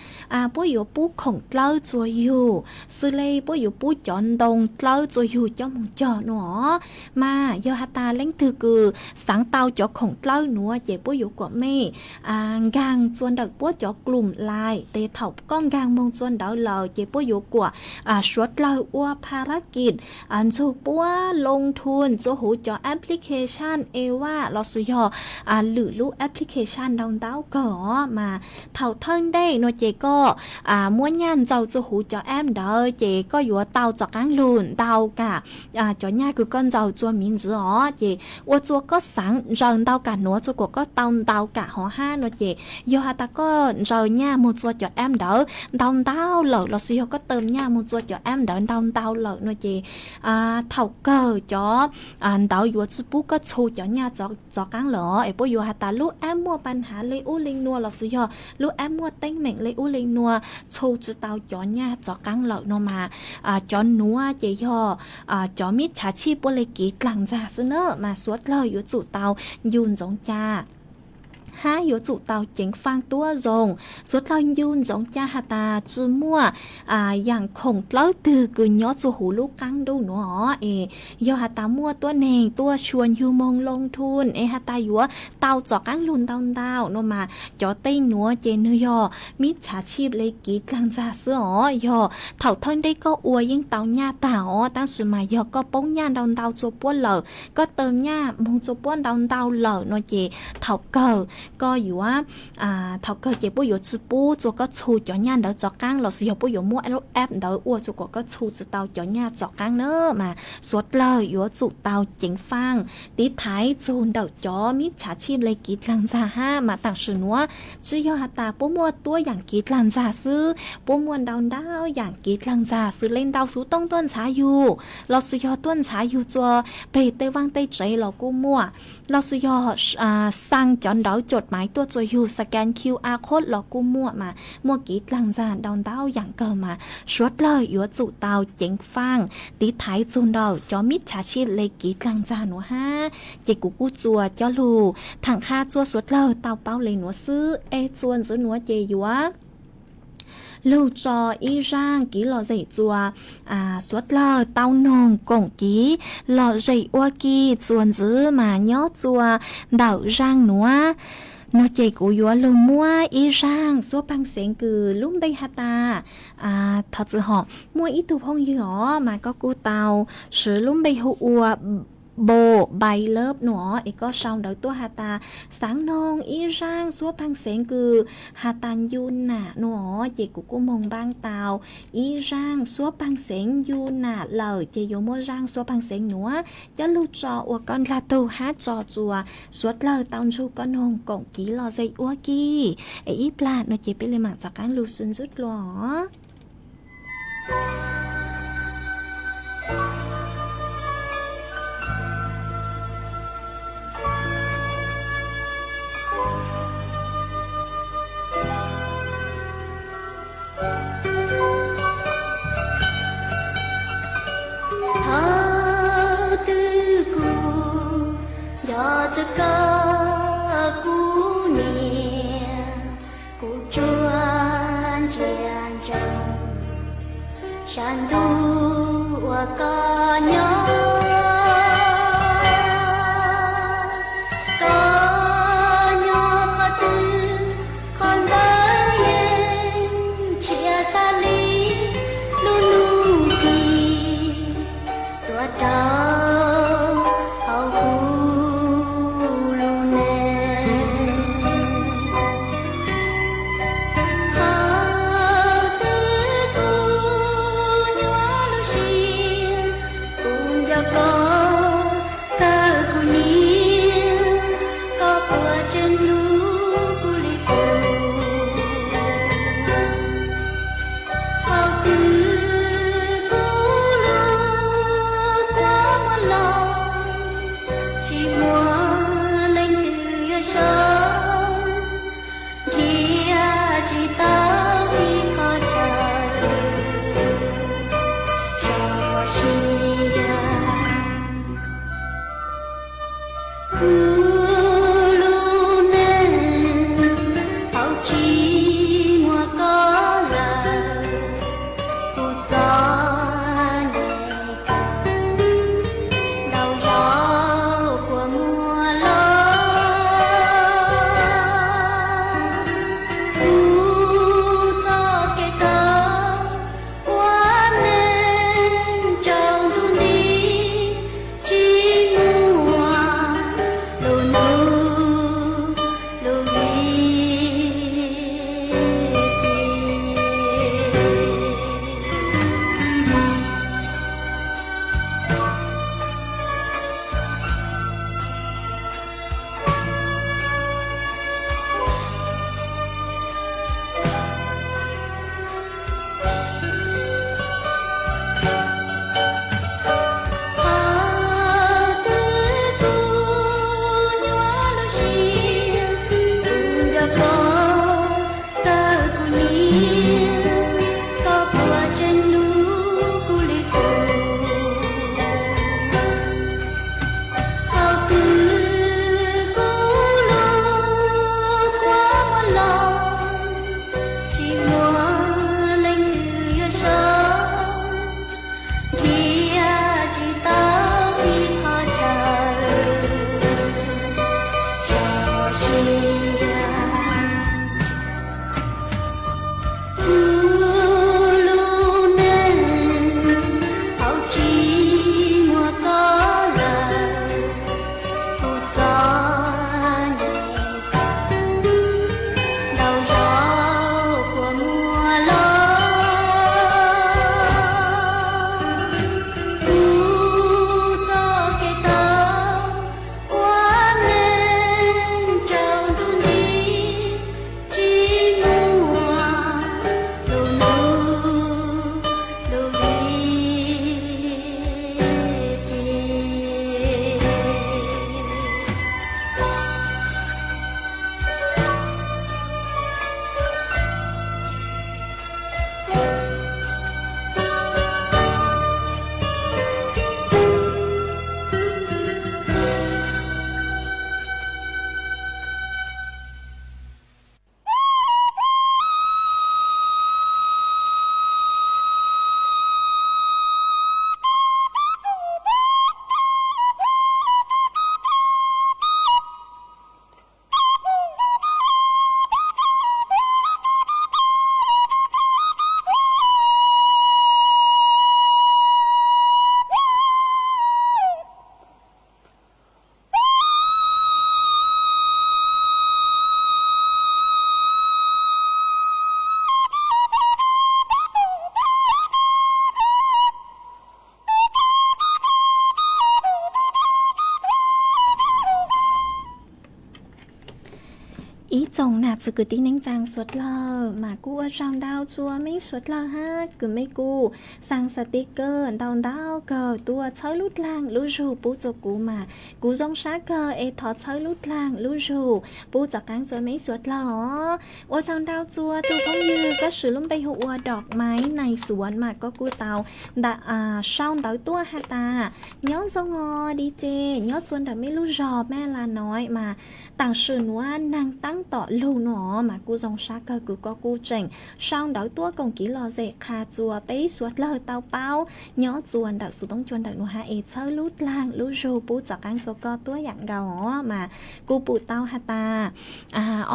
puab yuav pub khoom dlawb tsua yug xws le puab yuav pub cov ntoo dlawb tsua yug coj moog cog nuav os mas yog has tas leej twg kws xaav tau cov khoom dlawb nuav ces puab yuav kom mej nkaag tsua ntawm puab cov klum lais tes thaum koj nkaag moog tsua ntawd lawm ces puab yuav kom suav dlawg ua phara kis ntsug puab loo thun tsua huv cov application Ava lossis yog lwm lub application ntau ntau kawg os mas thaum thawj ntej nuav ces koj muab nyaj ntsaws tsua huv cov app ntawd ces koj yuav tau tom qaab lug ntau kam cov nyaj kws koj ntsaws tsua miv ntxiv os ces ua tsua koj xaav ntsaws ntau kam nuav tsua kom koj tau ntau kam hov hab nuav ces yog has tas koj ntsaws nyaj moog tsua cov app ntawd ntau ntau lawm lossis yog koj tawm nyaj moog tsua cov app ntawd ntau ntau lawm nuav ces thaum kawg cov ntawd yuav tsi pub koj txhu cov nyaj tsov qaab lawm os es puab yuav has tas lub app muaj pa nhav le ub le nua lossis yog lub app muaj teeb meem le ub le nua txhu tsi tau cov nyaj tsov qaab lawm no mas cov nuav ces yog cov mib txhav chij puab le kiv dlaag ntxag xwb na mas suav dlawg yuav tsum tau ncu ntsoov ca hab yuav tsum tau ceev faaj tuab zoo. Suav dlawg ncu ntsoov ca has tas tsi muaj yaam khoom dlawb twg kws nyob tsua huv lub qaab ntuj nuav os es yog has tas muaj tuab neeg tuaj xyuas yug moog loo thun es has tas yuav tau tsov qaab lug ntau ntau no mas cov tej nuav ces nwg yog mib txhav chij le kiv dlaag ntxag xwb os. Yog thaum thawj ntej koj ua yeej tau nyaj tag os tab sis mas yog koj poob nyaj ntau ntau tsua puab lawm, koj tawm nyaj moog tsua puab ntau ntau lawm no ces thaum kawg koj yuav thaum kawg ces puab yuav tsi pub tsua koj txhu cov nyaj ntawd tsov qaab lossis yog puab yuav muab lub app ntawd ua tsua kom koj txhu tsi tau cov nyaj tsov qaab na mas suav dlawg yuav tsum tau ceev faaj tiv thaiv txug ntawm cov mib txhav chij le kiv dlaag ntxag hab mas tam sim nuav tsi yog has tas puab muaj tuab yaam kiv dlaag ntxag xwb, puab muaj ntau ntau yaam kiv dlaag ntxag xws le nrau xuv tooj tuaj ntshav yug lossis yog tuaj ntshav yug tsua peg tej vaaj tej tsev los kuj muaj lossis yog xaa cov ntawv cov maiv tuaj txuas yug scan Q R code los kuj muaj mas muaj kiv dlaag ntxag ntau ntau yaam kawg mas suav dlawg yuav tsum tau ceev faaj tiv thaiv txug ntawm cov mib tshaav tshij le kiv dlaag ntxag nuav hab. Ces kuv kuj txuas coj lug thaam qha txuas suav dlawg tau paub le nuav xwb es txuas ntxiv nuav ces yuav lug tso ib zaaj kiv lom zem txuas suav dlawg tau noog koom kiv lom zem ua ke txuas ntxiv mas nyob txuas ntawm zaaj nuav. No ces kuv yuav lug muab ib zaaj suav paag xeev kws lub npe has tas, thov txwm hom muaj ib tug phooj ywg os mas koj kuj tau swv lub npe hu ua Bo Bai Love no es koj sau ntawv tuaj has tas xaav noog ib zaaj suav paag xeev kws has tas ncu nam no ces kuv kuj moog npaab tau ib zaaj suav paag xeev ncu nam lawm ces yuav muaj zaaj suav paag xeev nuav coj lug tso ua koj ndlag tug hab tso txuas suav dlawg tau ntsug koj noog koom kiv lom zem ua ke. Es ib plag no ces peb le maam txav qaab lug sw ntsuj dlua os. Thaum twg kuv nco txog koj kuv niam, kuv tsuas ntsia ntsoov sab ntuj uas koj nyob. Koj nyob qhov twg, qhov ntawd yeej nrhiav tag li lub ntuj ci tuaj rau hauv kuv lub neej. Qhov twg kuv nyuaj lub siab, kuv nco Ib tsoom nam txiv kwv tij neej tsaa suav dlawg mas kuj ua tsaug ntau txug mej suav dlawg hab kws mej kuj xaa xav tiv kawg ntau ntau kawg tuaj txhawb lub dlaag lub zug pub txug kuv mas kuv zoo sab kawg es thov txhawb lub dlaag lub zug pub txav qaab txug mej suav dlawg os. Ua tsaug ntau txug tug phooj ywg koj swv lub npe hu ua Dom Maiv Nais Xuav mas koj kuj tau sau ntawv tuaj has tas, nyob zoo os di ces nyob txua ntawm mej lub zog Maj La Noi mas taam sim nuav neeg taab tom lug nuav mas kuj zoo sab kawg kws koj kuj tseem sau ntawv tuaj koom kiv lom zem qha txua peb suav dlawg tau paub nyob txua ntawm xuv toob cua ntawm nuav hab es txhawb lub dlaag lub zug pub txav qaab txug koj tuab yaam nkaus os. Mas kuj pum tau has tas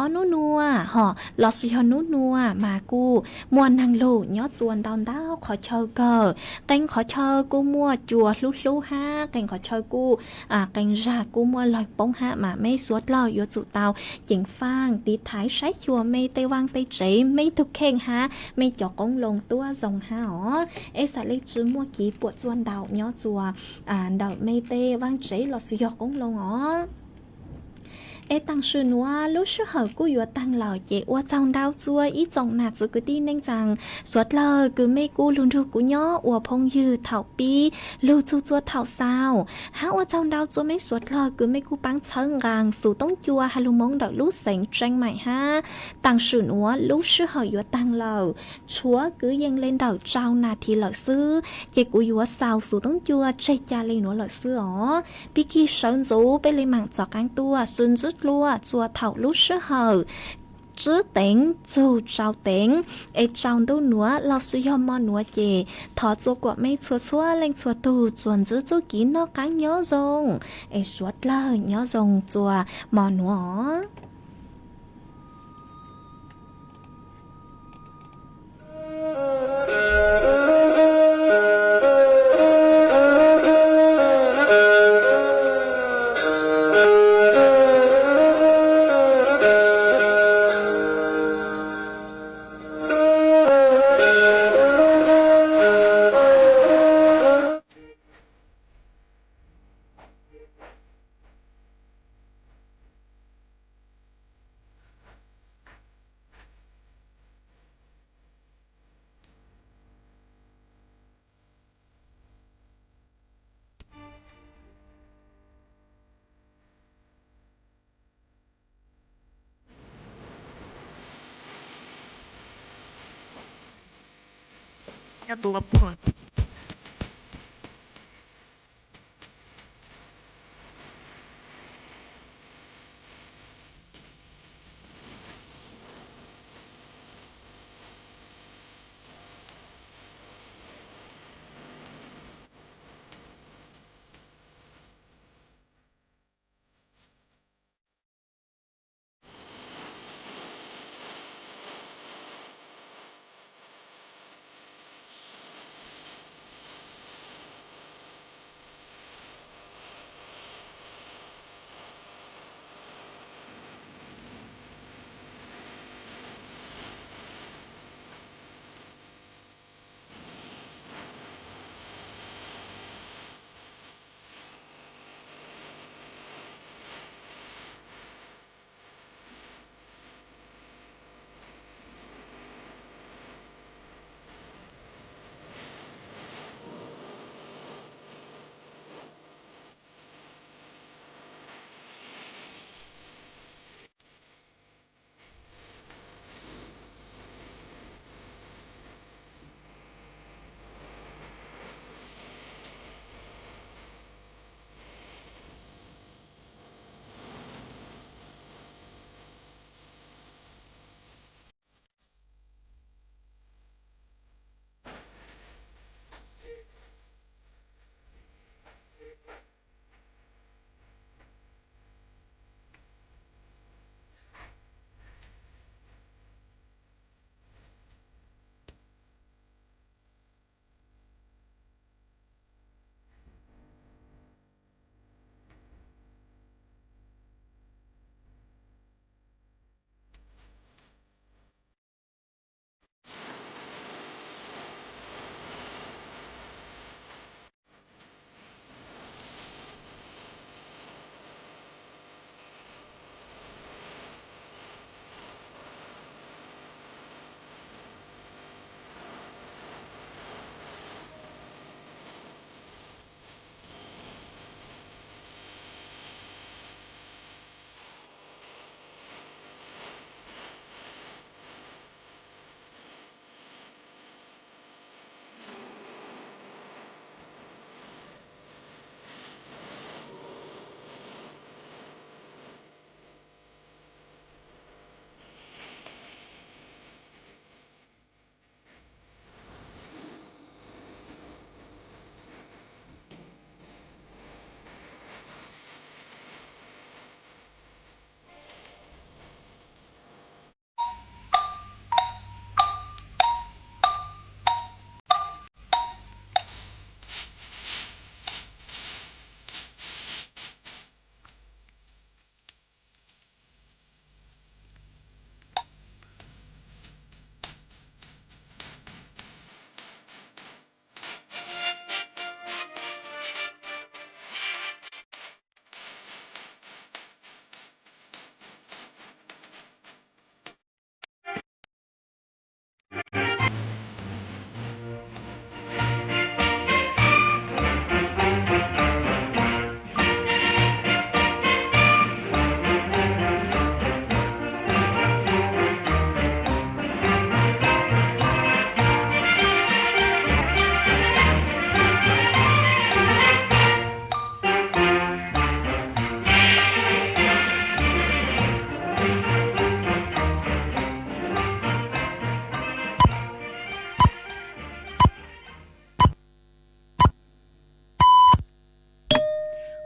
ob nub nuav hom lossis yog nub nuav mas kuj muaj neeg lug nyob txua ntau ntau qhov chaw kawg. Qee qhov chaw kuj muaj cua hlub hlub hab qee qhov chaw kuj qee zag kuj muaj lawg poob hab mas mej suav dlawg yuav tsum tau ceev faaj tiv thaiv saib xyuas mej tej vaaj tej tsev, mej tug kheej hab mej cov qoob loo tuab zoo hab os. Es xaav le tsi muaj kiv puam txuaj ntau nyob txua ntawm mej tej vaaj tsev lossis yog qoob loo os. Es taam sim nuav lub sij hawm kuj yuav taag lawm ces ua tsaug ntau txua ib tsoom nam txiv kwv tij neej tsaa suav dlawg kws mej kuj lug nrug kuv nyob ua phooj ywg thaum pib lug txug txua thaum xaus. Hab ua tsaug ntau txua mej suav dlawg kws mej kuj paab txhawb nqaa xuv toob cua has lug Moob ntawm lub xeev Tseeb Maim hab. Taam sim nuav lub sij hawm yuav taag lawm, tshuav kwv yees le ntawm rau nas this lawm xwb ces kuv yuav xaus xuv toob cua tseg ca le nuav lawm xwb os. Pig kig sawv ntxuv peb le maam txav qaab tuaj sib ntsib dlua txua thaum lub sij hawm tsib teev txug rau teev es tsaus ntuj nuav lossis yog mo nuav ces thov txua kuam mej txhua txhua leej txhua tug txuas ntxiv txuj kev noj qaab nyob zoo es suav dlawg nyob zoo txua mo nuav os.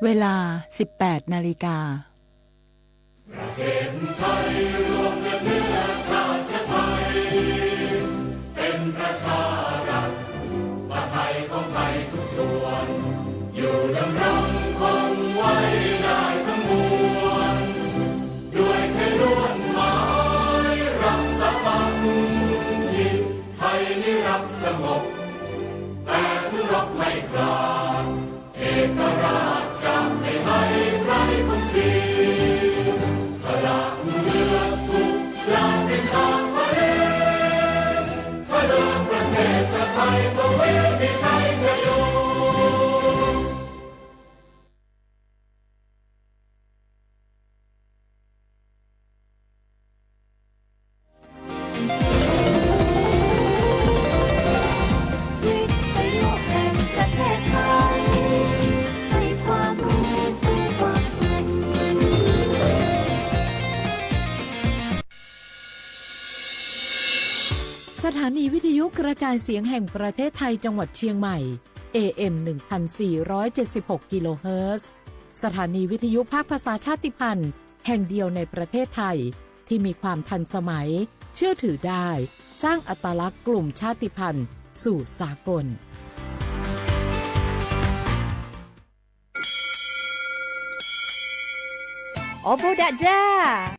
เวลา สิบแปดนาฬิกา เป็นประชารัฐ ประไทยของไทยทุกส่วน อยู่ดำรงคงไว้ได้ทั้งมวล ด้วยไทยล้วนหมายรักสามัคคี ไทยนี้รักสงบ แต่ถึงรบไม่กล้า เอกราชจะไม่ให้ใครคุมขีด สละเลือดทุกอย่างเป็นชาวทะเล เพื่อเดินประเทศชาติไทย ก็ไม่มีชัยชโย สถานีวิทยุกระจายเสียงแห่งประเทศไทยจังหวัดเชียงใหม่ เอเอ็ม หนึ่งพันสี่ร้อยเจ็ดสิบหก กิโลเฮิรตซ์ สถานีวิทยุภาคภาษาชาติพันธุ์แห่งเดียวในประเทศไทย ที่มีความทันสมัย เชื่อถือได้ สร้างอัตลักษณ์กลุ่มชาติพันธุ์สู่สากล Obor Dawk Jaj.